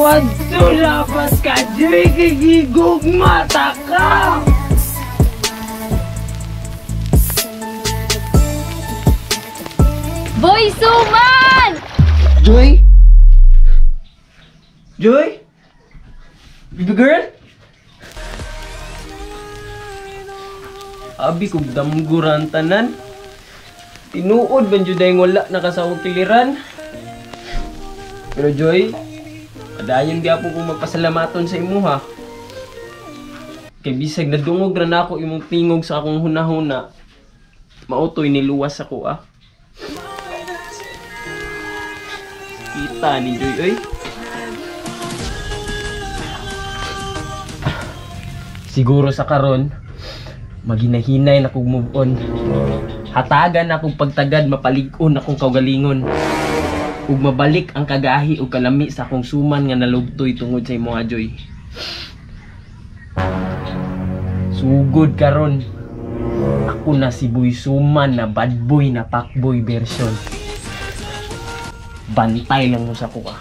Wadto dapat ka, Joy, kay gigugma ta ka. Boy Suman! Joy? Joy? Baby girl? Abi kog damguran tanan. Tinuod ban jud ay wala nakasawag kiliran. Pero Joy, padayon gyapon kong magpasalamaton sa imuha. Kay bisag nadungog ra nako imong tingog sa akong hunahuna, mautoy niluwas ako ah. Kita ni Joy oy. Siguro sa karon maginahinay na kog move on. Hatagan akong pagtagad, mapalig-on akong kaugalingon. Ug mabalik ang kagahi ug kalami sa akong suman nga nalugtoy tungod sa imuha, Joy. Sugod karon, ako na si Boy Suman na bad boy na pakboy version. Bantay lang mo sa kuha.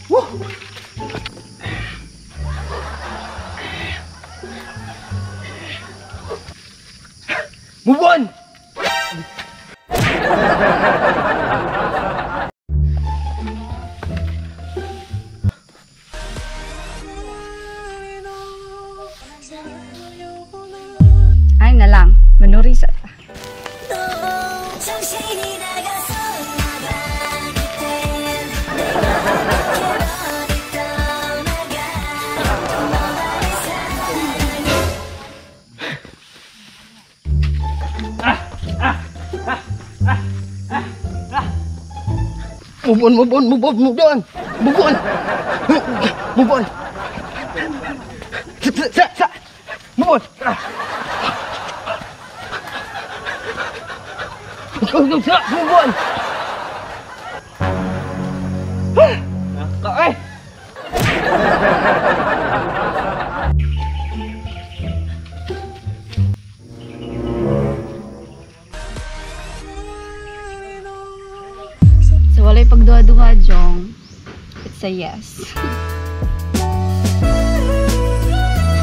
Woo! Move on! Ay na lang, manuri sa ta. Move on, move on, move on, move on, move on, move on. Move on. Move on. Ay. So walay pagduha-duha, Jong. It's a yes.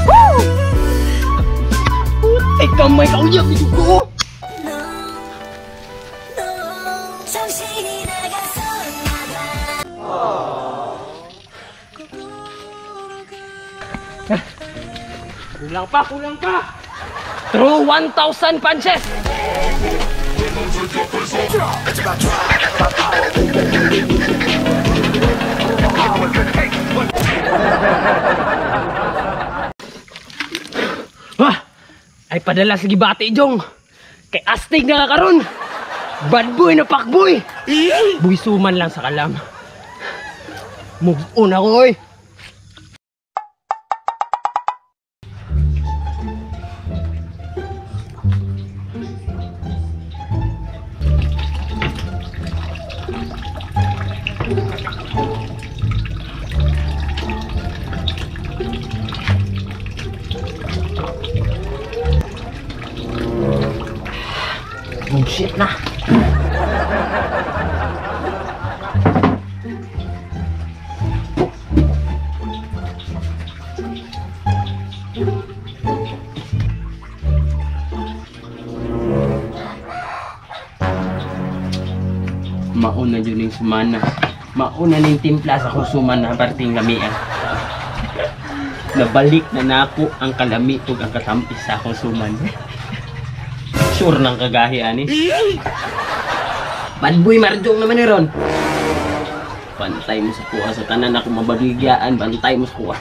Woo! Putik kamay ka uyab ito ko. Kulang pa, kulang pa. Throw 1,000 punches. Wah! Ay padala sa gibati, Jong. Kay astig na ka karon. Bad boy na pakboy. Buisuman lang sa kalam. Move on ako, oy. Bullshit na. Mauna yun yung sumana. Mauna na yung timpla sa akong sumana parting lamian. Nabalik na nako ang kalami ug ang katampis sa akong suman. Sure nang kagahi ani. Bad boy marjong naman ni Ron. Bantay mo sa kuha sa tanan ako mabagigyaan, bantay mo sa kuha.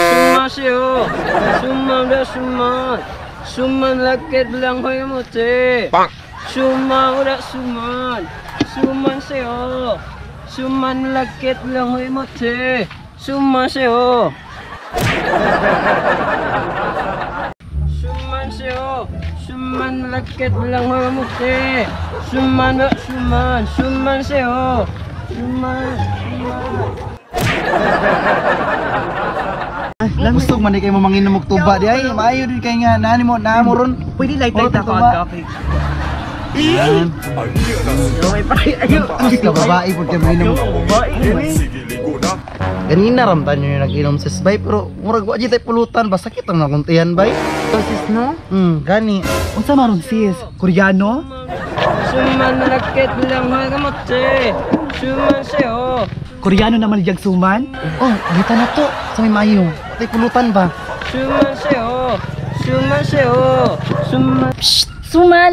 Suma siyo. Suma da suma. Suman lakit lang hoy mo te. Suma ura suman. Suman siyo. Suman lakit lang hoy mo te. Suma siyo. Suman siyo. Suman malagkit lang mga. Suman suman suman sa'yo. Suman suman. Busog man di kayo manginom og tuba di ay. Maayo din kay nga nani mo na mo ron. Pwede light light ako ang coffee. Ay, ka babae pud kay manginom. Ganina ramtan nyo yung nag-inom sis bay, pero murag wa jud tay pulutan ba sakit ang nakuntihan bay. Sis no? Gani. Unsa maron sis? Koreano? Suman malagkit lang mga kamote. Suman sa'yo. Koreano naman yung suman? Oh, gita na to sa may mayo. Tay pulutan ba? Suman sa'yo. Suman sa'yo. Suman. Suman!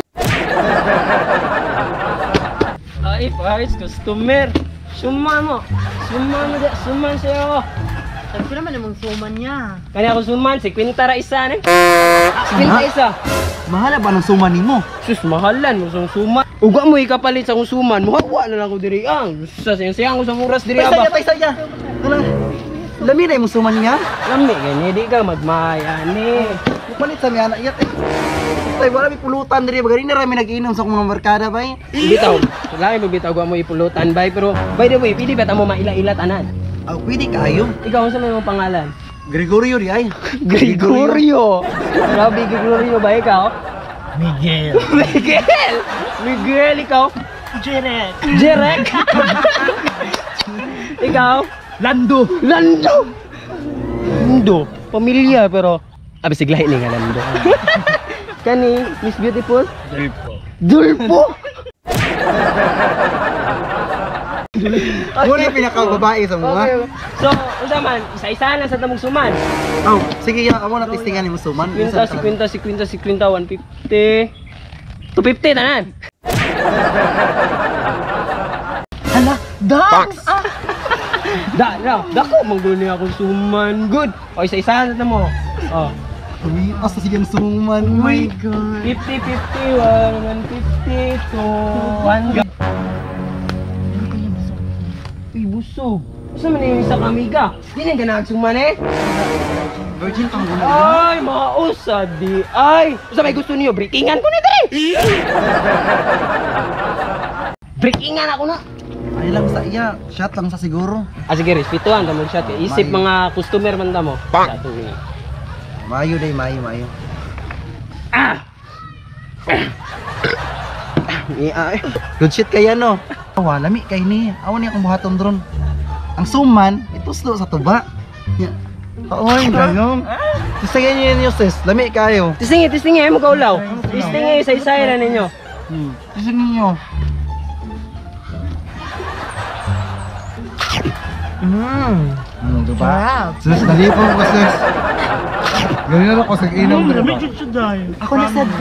Ay, pais, customer. Suman mo. Suman mo, suman sa'yo. Sabi ko naman namang suman niya. Kanya ako suman, 50 ra isa ni. 50 isa. Mahala ba ng suman nimo? Sus, mahalan mo sa suman. Uga mo ikapalit sa akong suman, muhawa na lang ko diri ang. Sa siyang ko sa muras diri Paysaya, ba. paysaya. Wala. Lami na imong suman niya. Lami gani di ka magmaya ni. Palit sa mi anak iyat. Tay wala mi pulutan diri ba ganina ra mi nag-inom sa akong mga barkada bay. Bitaw, lahi mo bitaw mo ipulutan bay pero by the way, pili ba ta mo maila-ila tanan? Aw, pwede kaayo. Ikaw unsa may imong pangalan? Gregorio di ay. Gregorio. Grabe Gregorio ba ikaw? Miguel. Miguel. Miguel ikaw? Jerek. Jerek. Ikaw? Lando. Lando. Lando. Pamilya pero abi siglahi ni nga Lando. Kani Miss Beautiful? Dulpo. Dulpo. Muna yung pinakababae sa mga. Okay. So, unsa man, isa-isa na sa tamong suman. Oh, sige ya, amo na testingan nimo suman. 50, 50, 50, 50, 150. 250 tanan. Hala, dance! Ah! Da, da, dako man gud ni akong suman. Good. O isa-isa na tamo. Oh. Uy, asa sige ang suman. Oh my God. 50, 50, 1, 150, 2, 1. Uy, busog. Usa man yung isa ka amiga? Di na ganag suman eh. Virgin pang guna. Ay, mausa di ay. Usa may gusto niyo, breakingan ko ni diri. Breakingan ako na. Ay lang sa iya, shot lang sa siguro. Ah, sige, respetuhan ka mo shot. Isip Mayo. mga customer man ta mo. Sa ato nga. Mayo day, mayo, mayo. Ah! Iya, eh. Good shit kaya no. Awa, lami kay ni. Awa niya akong buhaton dron. Ang suman, ituslo sa tuba. Ya. Oy, gagong. Testingan niyo yun, sis. Lami kayo. Tistingi, tistingi, mo kaulaw. Tistingi, isa-isa na ninyo. Testingan niyo. Ano, diba? Sis, nalipong ko, sis. Ganyan ako sa inom. Ako na sa B.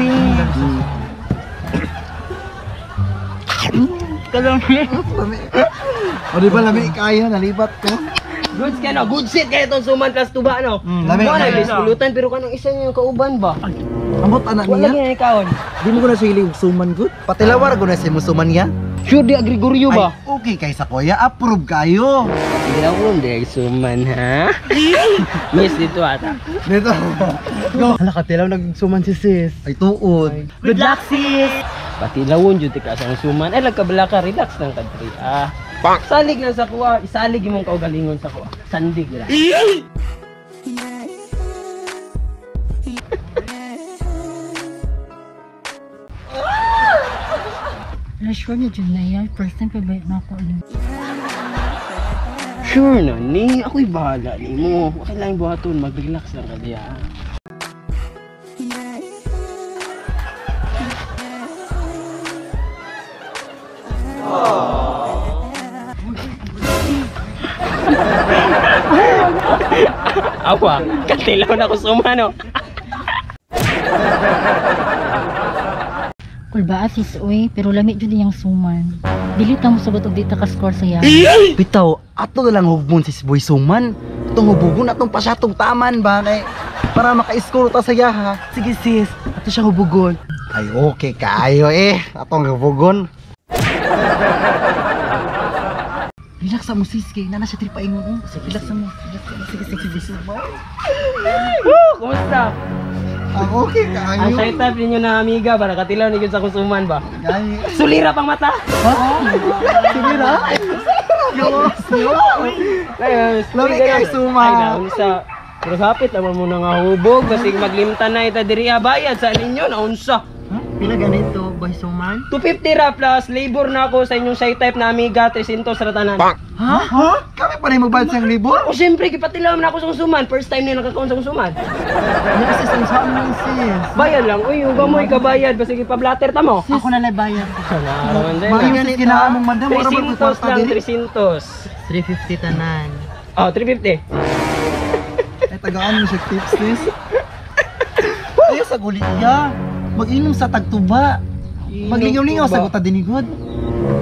Kalami. O, di ba, lami kayo, nalibat ko. Goods ka no, good shit kayo itong suman plus tuba no. Lami. Mo na bis pulutan pero kanang isa niyo yung kauban ba? Amot, anak Wala niya. gyud kaon. Di mo ko na sili og suman, good. Patilawar ko na si mo suman niya. Sure di Gregorio ba? Ay, okay kay sa kuya, approve kayo. Hindi ako hindi suman ha. Miss dito ata. Dito. Go. Hala, katilaw nagsuman si sis. Ay, tuod. Good luck sis! Pati lawon jud ka sa suman. Ay lagkabala ka, relax lang ka diri. Ah. Salig lang sa kuha, isalig imong kaugalingon sa kuha. Sandig ra. Sure na dyan na yan. First time pa ba na ako ano? Sure na ni, ako'y bahala ni mo. Okay lang buhaton, mag-relax lang ka diya. Awa, katilaw na ko sumano. Kulbaa sis uy, pero lami jud niyang suman. Dili ta mo sugot og di ta ka-score sa yan. Bitaw, ato na lang hugmon si Boy Suman. Itong hubugon atong pasyatong taman ba kay para maka-score ta sa yaha. Sige sis, ato siya hubugon. Ay okay kaayo eh. Atong hubugon. Relax mo sis kay nana siya tripa ingon. Oh. Relax mo. Relax mo. Sige sige sige. Woo! Kumusta? Ako okay kaayo. Ang shy type ninyo na amiga para katilaw ni gyud sa kusuman ba. Gani. Sulira pang mata. Sige na. Lami kay suman. Ay, naunsa. Pero hapit naman mo na nga hubog kasi maglimtan na ita diri ah, bayad sa ninyo naunsa. Pila ganito, boy suman? 250 ra plus labor na ako sa inyong shy type na amiga 300 ra tanan. Ha? Ha? Kami pa rin magbayad sa libor? O siyempre gipatilaw na ako sa suman. First time na nakakaon sa suman. Ano sis, ang saan mo sis? Bayad lang. Uy, uga mo ikabayad basta ipablatter ta mo. Ako na lang bayad. Naman din. Maayo sis kinaamong madam. Wala ba 300 lang, 300. 350 tanan. Oh, 350. Ay, tagaan mo siya tips sis. Ayaw sa guli iya. Mag-inom sa tagtuba. Maglingaw-lingaw sa guta dinigod.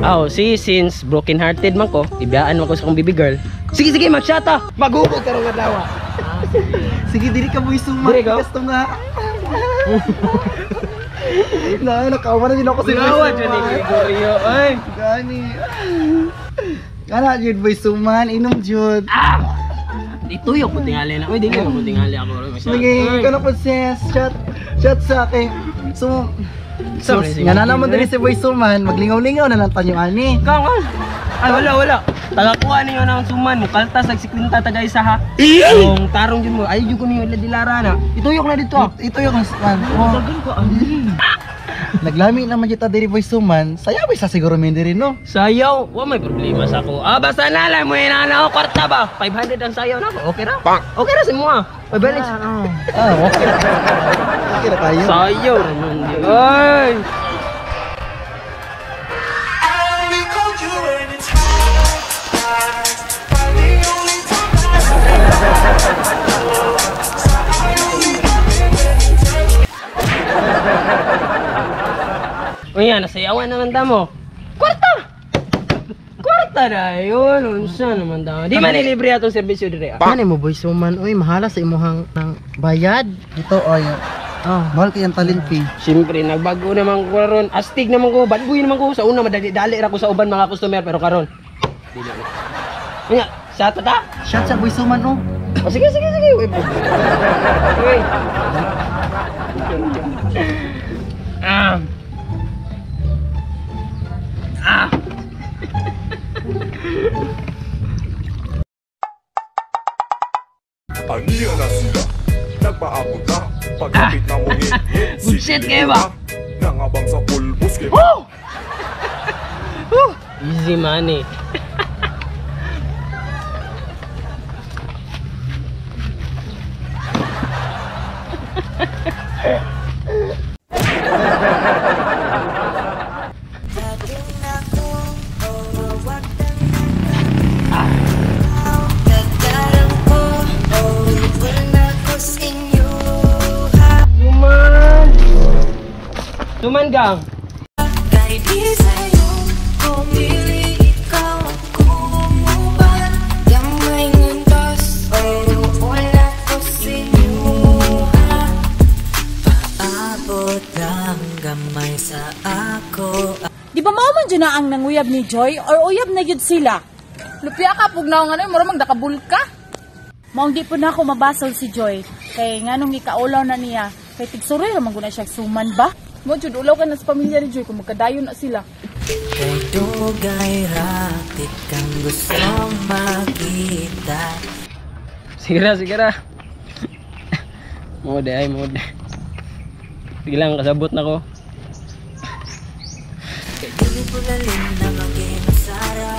Oh, see, since broken hearted man ko, ibiyaan man ko sa akong baby girl. Sige, sige, magshata. Maghubog karong adlaw. Sige, dili ka boy suma. Dili ka? Gusto nga. Na, nakawa na din ako si Boy Gawa dyan ni Suman. Gregorio, ay. Gani. Kana jud Boy Suman, inom jud. Ituyok mo tingali na. Uy, di mo tingali ako. Sige, ikaw na po sis. Shot, shot sa akin. So, so Sorry, nga na naman diri si Boy Suman, maglingaw-lingaw na lang tanyo ani. Ikaw ka. Ay, wala, wala. Tagakuha ninyo ng suman mo. Kaltas, nagsikwinta taga isa ha. Kung tarong dyan mo, ay dyan ko ninyo dilara na. Ituyok na dito ah. Ito yung suman. Oh. Naglami naman kita diri Boy Suman. Sayaw sa siguro min diri no. Sayaw, wa may problema sa ako. Ah, basta na lang mo inana ako kwarta ba? 500 ang sayaw na ako. Okay ra? Okay ra sa mo ah. 500. Ah, okay. Okay na tayo. Sayaw naman di. Ay! Uy, yan, nasayawan naman tamo. Kwarta! Kwarta na yun. Unsa naman tamo. Di man nilibre atong serbisyo dire. Ah. Ano mo boy suman? Uy, mahala sa imuhang ng bayad. Dito ay Oh. mahal kay ang talent fee. Siyempre, nagbago naman ko karon. Astig naman ko, bad boy naman ko. Sa una, madali-dali ra ko sa uban mga customer, pero karon dili na. Unya, sa ta? Shot sa Boy Suman oh. O sige, sige, sige. Wait. Wait. Ah. Ah. Aniya na sila, nagpaabot na. Pagkapit na mong Good shit kayo ba? Nangabang sa pulbos kay Easy money. Suman! Suman gang! Kahit di sa'yo pumili, ikaw ang kumuban. Gamay ng tos, pero wala ko sinuha. Paabot ang gamay sa ako. Di ba mao man jud na ang nanguyab ni Joy or uyab na yun sila? Lupya ka, pugnaw nga na yun, mura magdakabul ka. Maong di po na ako mabasol si Joy kay nganong gikaulaw na niya kay tigsuroy ra man gud na siya suman ba? Mo, jud, ulaw ka na sa pamilya ni Joy kung magkadayon na sila. Kay dugay rapit kang gusto makita. Sige ra, sige ra. Mode ay mode. Sige lang, kasabot na ko. Kay dili ko lalim na maging sara.